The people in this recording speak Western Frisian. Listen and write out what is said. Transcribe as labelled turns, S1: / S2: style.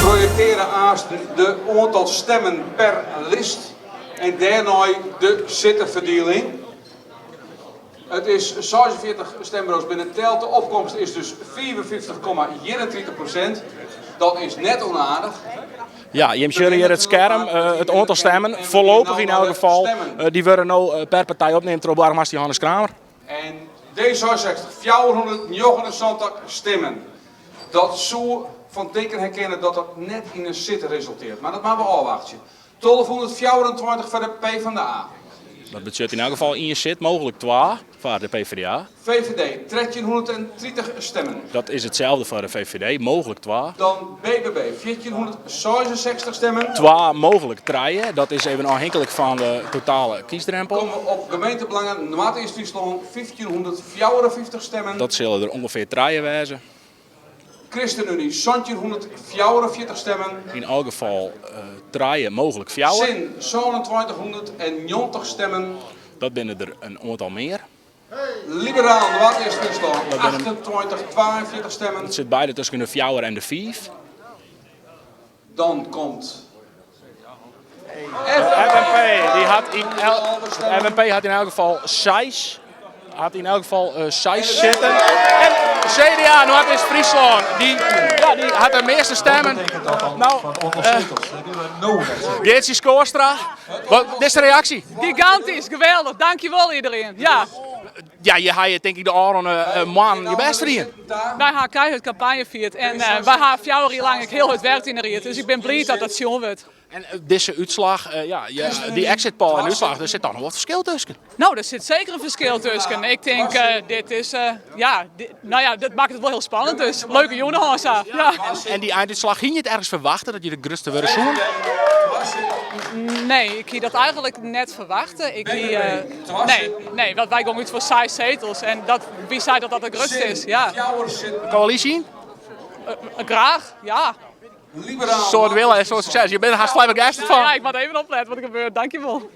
S1: Projektearje aanst de oantal stemmen per list en dêrnei de sittenferdieling. It is 46 stemburo's binne teld. De opkomst is dus 55,31%. Dat is net ûnaardich.
S2: Ja, jim sjogge hjir it skerm, it oantal stemmen, foarlopich yn elk gefal, dy wurde no per partij opneamd troch boargemaster Johannes Kramer.
S1: En D66 479 stimmen. Dat soe fan tinken ha kinne dat dat net yn in sit resulteart, mar dat moatte we ôfwachtsje. 1224 foar de PvdA.
S2: Dat betsjut yn elk gefal ien sit, mooglik twa foar de PvdA.
S1: VVD 1330 stimmen.
S2: Dat is itselde foar de VVD, mooglik twa.
S1: Dan BBB 1466 stimmen.
S2: Twa, mooglik trije. Dat is even ôfhinklik fan de totale kiesdrempel.
S1: Komme we op gemeentebelangen Noardeast-Fryslân 1554 stimmen.
S2: Dat sille der ûngefear trije wêze.
S1: ChristenUnie 1744 stimmen.
S2: Yn elk gefal trije, mooglik fjouwer.
S1: Sin 2790 stimmen.
S2: Dat binne der in oantal mear.
S1: Liberaal Noardeast-Fryslân 2842 stimmen.
S2: Dat sit beide tusken de fjouwer en de fiif.
S1: Dan komt
S2: FNP, dy hat yn el, FNP hat yn elk gefal seis, hat yn elk gefal uh, seis sitten. En CDA Noardeast-Fryslân, dy, ja, dy hat de measte stemmen. Nou, uh, Geartsje Schoorstra, wat is de reaksje?
S3: Gigantysk, geweldich, dankjewol iedereen. Ja.
S2: Ja, je ha tink ik de ôfrûne eh, moannen je bêst dien.
S3: Wy ha keihurd kampanje fierd en uh, wy ha 4 jier lang ek hiel hurd werkt yn de ried. Dus ik bin bliid dat dat sjoen wurdt.
S2: En eh, dizze útslach, uh, ja, dy exit poll en de útslach, der sit toch noch wat ferskil tusken.
S3: No, der sit seker in ferskil tusken. Ik tink, uh, dit is, uh, ja, dit, no ja, dat makket it wol hiel spannend dus. Leuke jûn hân sa. Ja.
S2: En dy eindútslach, hie je it ergens ferwachte dat je de grutste wurde soene?
S3: Nee, ik hie dat eigentlik net ferwachte. Ik hie, uh, nee, nee, want wy gongen út foar seis setels en dat, wie sei dat dat de grutste is? Ja.
S2: Koälysje yn?
S3: Graach, ja.
S2: Soad wille en soad sukses. Je binne der hast flabbergasted fan.
S3: Ja, ik moat even oplette wat der gebeurt. Dankjewol.